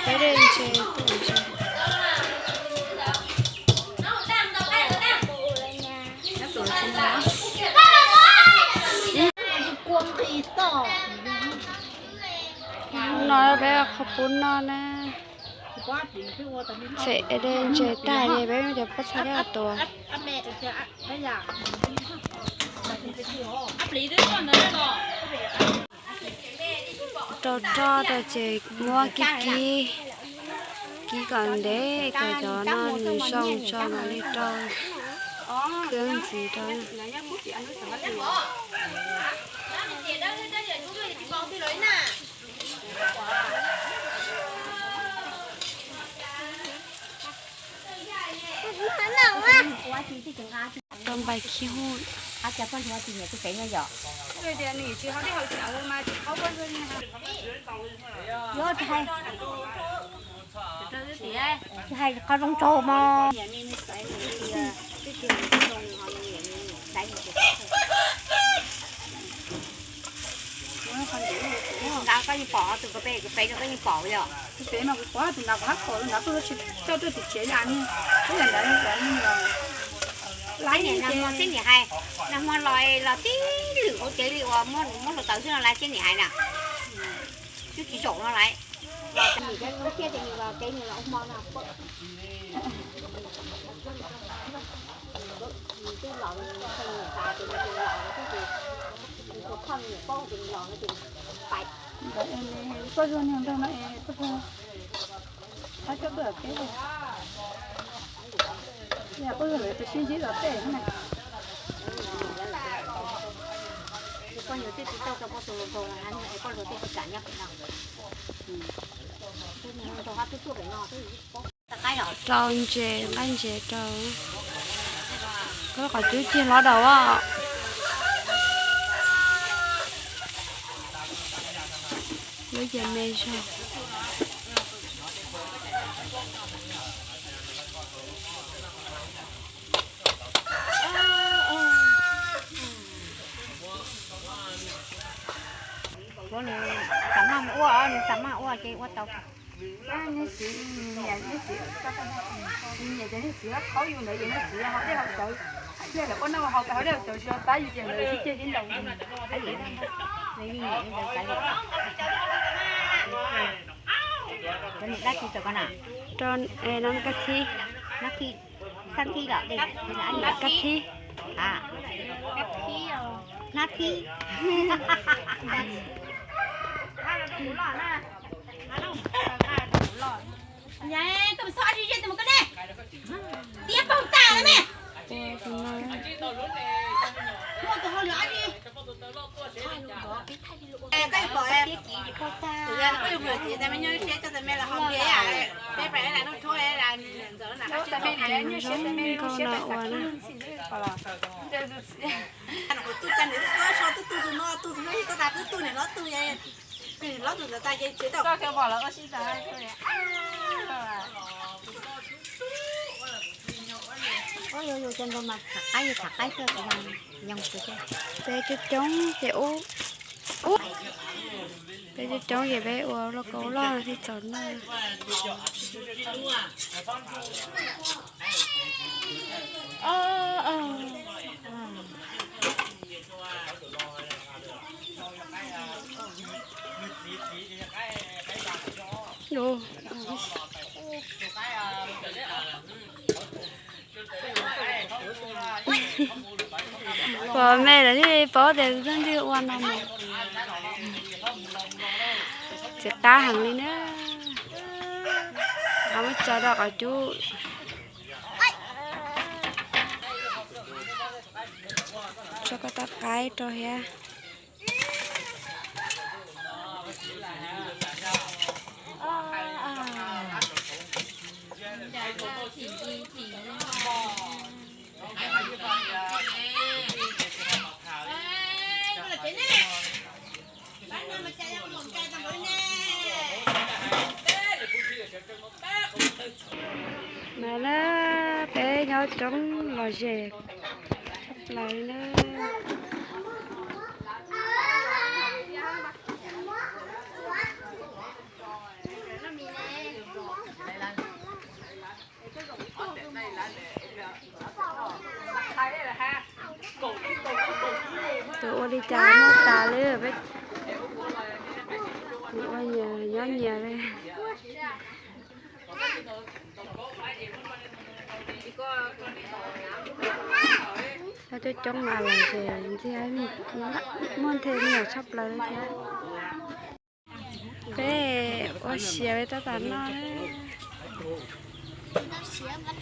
Peb dej ntses tuaj ntses. No peb qhov pub no na. Pem dej ntses tag ces peb cov pob txha coj tuaj. Rau roj rau ces muab kib kib, kib kom ntev kom cov no nws zoo tso mam li rau khw ntxiv rau. Tau npais khib huj. Tsis hais qhov zoo tsaug mog. Ntawd koj yeej pom tus pem, tus pem no koj yeej pom yom? Tus pem mas kuv pom tus ntawd kuv hab pom tus ntawd, koj tsis coj tuaj tim tsev li ni. Ib yam ntawd, ib yam ntawd. Laiv niam, nag hmo tib niam hais, nag hmo los los tib lwm hauv tsev li uas muab hluav taws xwb no laiv tib niam hais na. Twb tsis zaum no laiv. Los nim cov zoo siab ces nws los tsev nws los ua hmo no. Nws twb los, nws twb los, nws tus phauj nws paub ces nws los no ces pais. Koj zuag niag nraug no es koj, koj coj tuaj peb, koj zuag lawm peb sib ntsib los tej na. Koj yuav twb tsis tau rau koj tus hluas nraug los es koj hluas twb tsis kam nyob pem no. Rau ntses, nqaij ntses rau. Koj qhov cub cig hlob daus as. Lub ces me zog. Nws xav maj ua, nws xav maj ua ces ua tau. Nws txiv, nws niam, nws txiv, nws niam ces nws txiv qhaub yus ntawd ces nws txiv haus dej haus cawv, thiaj lawv ua noj haus dej haus cawv tsis pab yus ces lawv sib ceg sib ntaus. Cov niam dab tsi rau koj na? Rau, no kab thib. Kab thib los, kab thib. Hnab thib. Nkauj no ua na. Ua yuav yus cov ntawd mas tham qaib, yus tham qaib xwb, peb coob coob ces ub, ub, peb coob coob ces peb ua lauj kaub loj thiaj txaus noj. Pom me lawm thiaj paub tias leej twg ua no mas txiv qab heev li na. Qhov muab tso rau qhov cub, tso koj tab qaib rau thiab. Mas na, peb nyob roob lom zem tshaj plaws li na. Li cas muaj tas li, peb ua nyias nyob nyias li. Coob coob los ces ntxim muaj nthe me nyuam tshaj plaws li thiab. Peb ua siav peb tab tom noj.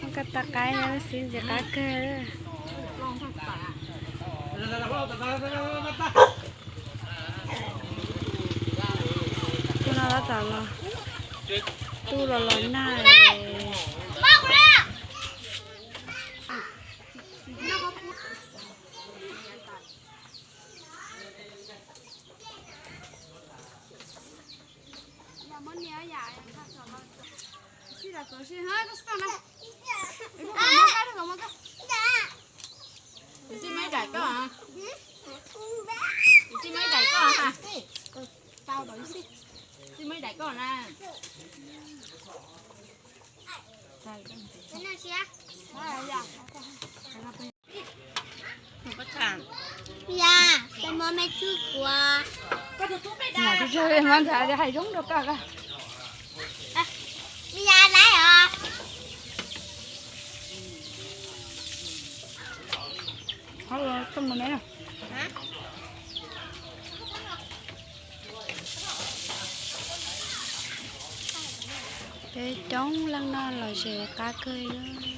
Muab koj tau qaib, xib ntxim qab kawg. Tus no tab tom los, tus los los nag. Tus txiv Maiv daim koj, tus txiv Maiv daim koj ha, tus txiv Maiv daim koj na. Yog, tus mov me tub kuv. Hais zoo rau koj. Yog lawm os. Peb coob leej no los zem qab kawg li.